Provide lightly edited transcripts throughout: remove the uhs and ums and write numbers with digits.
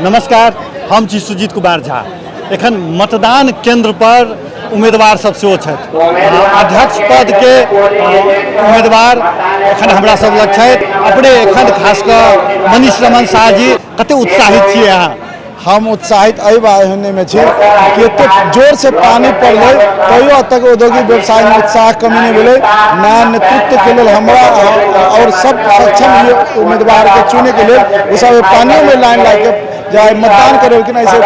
नमस्कार, हम छी सुजीत कुमार झा। एखन मतदान केंद्र पर उम्मीदवार सब सेहो छथि। अध्यक्ष पद के उम्मीदवार एखन हमरा सब लग छथि। अपने एखन खास कऽ मनीष रमन शाह जी, कते उत्साहित छियै अहाँ? हम उत्साहित एहि बारेमे छी कि एतेक जोरसँ पानि पड़लै तैयो एतऽ औद्योगिक व्यवसायमे उत्साह कमी नहि भेलै। नया नेतृत्वके लेल हमरा आओर सब सक्षम उम्मीदवारके चुनैके लेल ओसब पानियोमे लाइन लागिके जे मतदान करेलखिन। एहिसँ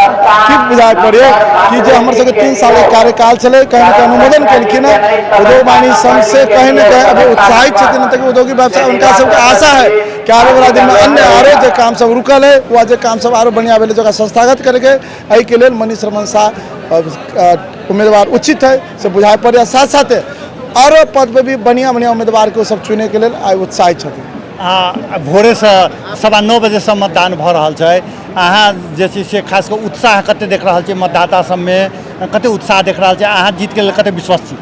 की बुझाइ पड़ैए कि जे हमर सबके 3 सालके कार्यकाल छलै, कहीं ने कहीं अनुमोदन केलखिन हँ। उद्योग वाणिज्य संघ से कहीं ने कहीं अभी उत्साहित छथिन एतऽके औद्योगिक व्यवसाय। हुनका सबके आशा है कि आबे वाला दिनमे अन्य आरो जे काम सब रुकल है वा जे काम सब आरो बढ़िआँ भेलै, ओकरा संस्थागत करैके, एहिके लेल मनीष रमन शाह उम्मीदवार उचित है से बुझाइ पड़ैए। साथ साथे आरो पद पे भी बढ़िआँ बढ़िआँ उम्मीदवारके ओ सब चुनैके लेल आइ उत्साहित छथिन। आ भोरेसँ 9:15 बजेसँ मतदान भऽ रहल छै। अहाँ जे छै से खास कऽ उत्साह कते देख रहल छियै? मतदाता सबमे कते उत्साह देख रहल छियै? अहाँ जीतके लेल कते विश्वस्त छी?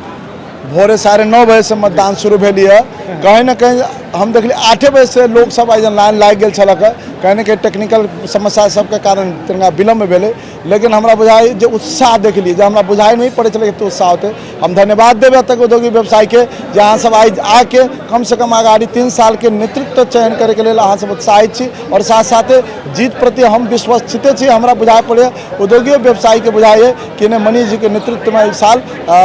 भोरे 9:30 बजेसँ मतदान शुरू भेल यऽ। कहीं ने कहीं हम देखली 8 बजेसँ लोक सब आइ लाइन लागि गेल छलक। कहीं ने कहीं टेक्निकल समस्या सबके कारण तनिका विलम्ब भेलै, लेकिन हमरा बुझाइ जे उत्साह देखलियै जे हमरा बुझाइ नहि पड़ै छलै एते उत्साह होतै। हम धन्यवाद देबै एतऽके औद्योगिक व्यवसायके जे अहाँ सब आइ आके कमसँ कम अगाडि 3 सालके नेतृत्व चयन करैके लेल अहाँ सब उत्साहित छी और साथ साथे जीत प्रति हम विश्वसिते छी। हमरा बुझाइ पड़ैए, औद्योगिक व्यवसायीके बुझाइए कि नहि, मनीष जीके नेतृत्वमे एहि साल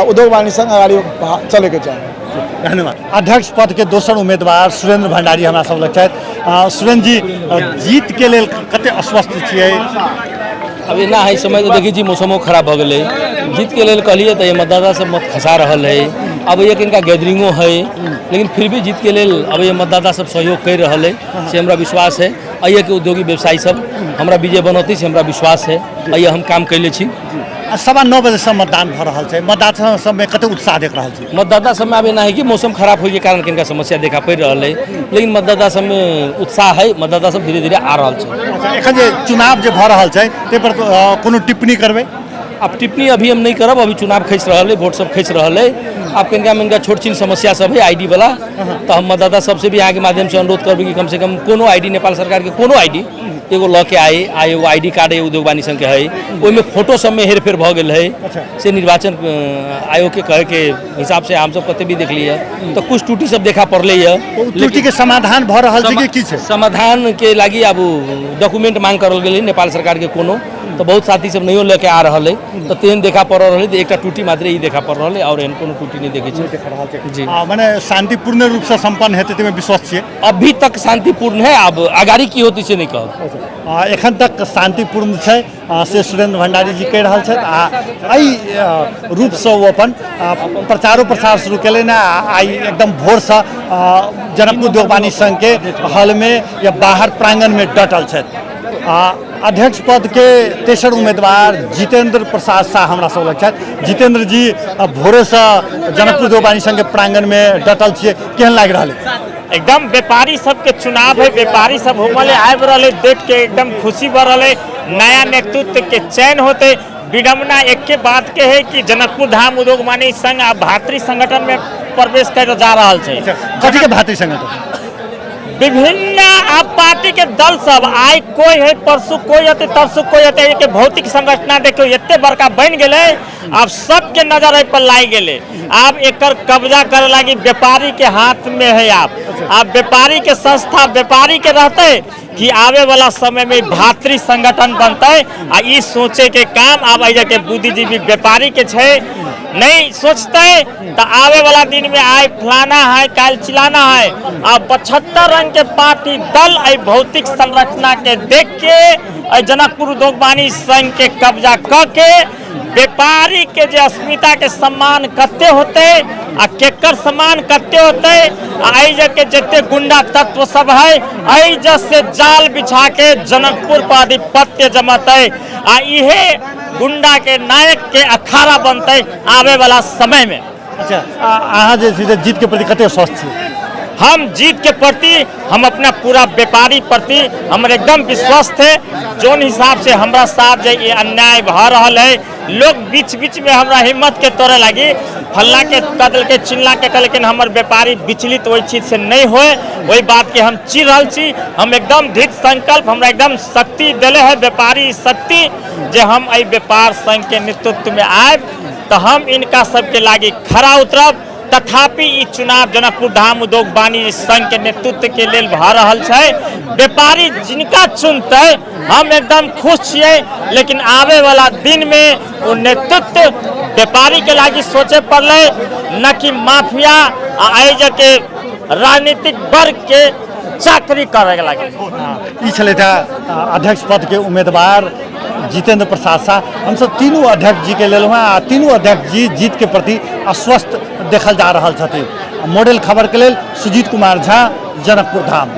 उद्योग वाणिज्य संघ अगाडि चलैके चाही। धन्यवाद। अध्यक्ष पद के दोसर उम्मीदवार सुरेंद्र भंडारी हमरा सब लग छथि। सुरेंद्र जी, जीत के लेल कते अस्वस्थ छियै? अब एना है समय तो देखै छी मौसमो खराब भऽ गेलै। जीत के लेल कहलियै तऽ मतदाता सब मत खसा रहल है। अब एक इनका गैदरिंगो है, लेकिन फिर भी जीत के लेल अब ये मतदाता सब सहयोग कर रहल है से हमरा विश्वास है। एहिके उद्योगी व्यवसायी सब हमरा विजय बनौती से हमरा विश्वास है। एहि हम काम कैले छी। 9:15 बजेसँ मतदान भऽ रहल छै। मतदाता सबमे कते उत्साह देख रहल छी? मतदाता सबमे आब एना है कि मौसम खराब होइके कारण कनिका समस्या देखा पड़ि रहल है, लेकिन मतदाता सबमे उत्साह है। मतदाता सब धीरे धीरे आ रहल छै। अच्छा, एखन जे चुनाव जे भऽ रहल छै ताहि पर कोनो टिप्पणी करबै? अब टिप्पणी अभी हम नहीं करब। अभी चुनाव खसि रहल है, वोट सब खसि रहल है। आब कनिका मनिका छोट छिन समस्या सब है आईडी वाला, तऽ हम मतदाता सबसे भी अहाँके माध्यम से अनुरोध करबै कि कम से कम कोनो आईडी, नेपाल सरकार के कोनो आईडी एगो लऽ के आइ। आ एगो आईडी कार्ड है उद्योग वाणिज्य संघ के है, ओहिमे फोटो सबमे हेरफेर भऽ गेल है से निर्वाचन आयोग के कहे के हिसाब से हमसब कते भी देखलियै तऽ कुछ त्रुटि सब देखा पड़लै यऽ। ओ त्रुटि के समाधान भऽ रहल छै कि की छै? समाधान के लागी आब डॉक्यूमेंट मांग करल गेलै नेपाल सरकार के कोनो, तऽ बहुत साथी सब नहियो लऽ के आ रहल है, तऽ तेहन देखा पड़ रहल है। तऽ एकटा त्रुटि मात्र ई देखा पड़ रहल है और एहन कोनो त्रुटि नहि देखै छी जी। आ मने शांतिपूर्ण रूपसँ सम्पन्न हेतै ताहिमे विश्वस्त छियै? अभी तक शांतिपूर्ण है, आब अगाड़ी की होती से नहीं कहब। एखन तक शांतिपूर्ण छै से सुरेंद्र भंडारी जी कहि रहल छथि। आ एहि रूपसँ ओ अपन प्रचारो प्रसार शुरू केलनि। आ आइ एकदम भोरसँ जनकपुर उद्योग वाणिज्य संघके हॉलमे या बाहर प्रांगणमे डटल छथि। अध्यक्ष पद के तेसर उम्मीदवार जितेंद्र प्रसाद शाह हमरा सब लग छथि। जितेंद्र जी, भोरेसँ जनकपुर उद्योग वाणिज्य संघके प्रांगणमे डटल छियै, केहन लागि रहल है? एकदम व्यापारी सबके चुनाव है, व्यापारी सब होमले आबि रहल है, देख के एकदम खुशी भऽ रहल है। नया नेतृत्व के चयन होते। विडम्बना एके बात के है कि जनकपुर धाम उद्योग वाणिज्य संघ आ भातृ संगठन में प्रवेश कर जा रहल छै। कथी के भातृ संगठन? विभिन्न आप पार्टी के दल सब आइ कोई है, परसू कोई होते, तरसू कोई होते। के भौतिक संरचना देखियो एते बड़का बनि गेलै, आब सबके नजर एहि पर लागि गेलै। आब एकर कब्जा करे लागी व्यापारी के हाथ में है। आब व्यापारी के संस्था व्यापारी के रहते कि आवे वाला समय में भातृ संगठन बनते। आ ई सोचे के काम आब एहि के बुद्धिजीवी व्यापारी के छै। नहीं सोचते तो आवे वाला दिन में आइ फलाना है, काल्हि चिलाना है। आ 75 रंग के पार्टी दल एहि भौतिक संरचना के देख के एहि जनकपुर उद्योग वाणिज्य संघ के कब्जा क के व्यापारी के जे अस्मिता के सम्मान कते होते आ केकर सम्मान कते होते, आ एहि जग के जते गुंडा तत्व सब है एहि जग से जाल बिछा के जनकपुर पर आधिपत्य जमते आ इहे गुंडा के नायक के अखाड़ा बनते आवे वाला समय में। अच्छा, अहाँ जे छै से जीत के प्रति कते स्वस्थ छी? हम जीत के प्रति, हम अपना पूरा व्यापारी प्रति हमर एकदम विश्वस्त है। जोन हिसाब से हमरा साथ जे ये अन्याय भऽ रहल है, लोग बीच बीच में हमरा हिम्मत के तोड़े लागी, फल्ला के कह देलकै, चिल्ला के कहलकै, हमर व्यापारी विचलित ओहि चीज से नहीं होए, ओहि बात के हम चीर रहल छी। हम एकदम दृढ़ संकल्प, हमरा एकदम शक्ति देले है व्यापारी शक्ति जे हम एहि व्यापार संघ के नेतृत्व में आयब तऽ हम इनका सबके लागी खरा उतरब। तथापि ई चुनाव जनकपुर धाम उद्योग वाणिज्य संघ के नेतृत्व के लेल भऽ रहल छै। व्यापारी जिनका चुनतै हम एकदम खुश छियै, लेकिन आबे वाला दिन में ओ नेतृत्व व्यापारी के लागी सोचे पड़लै, न कि माफिया आ एहि के राजनीतिक वर्ग के चाकरी करे के लागी। ई छलथि अध्यक्ष पद के उम्मीदवार जितेंद्र प्रसाद शाह। हमसब तीनू अध्यक्ष जी के लेलहुँ हेँ आ तीनू अध्यक्ष जी जीत के प्रति आश्वस्त देखल जा रहल छथिन। मॉडल खबर के लेल सुजीत कुमार झा, जनकपुर धाम।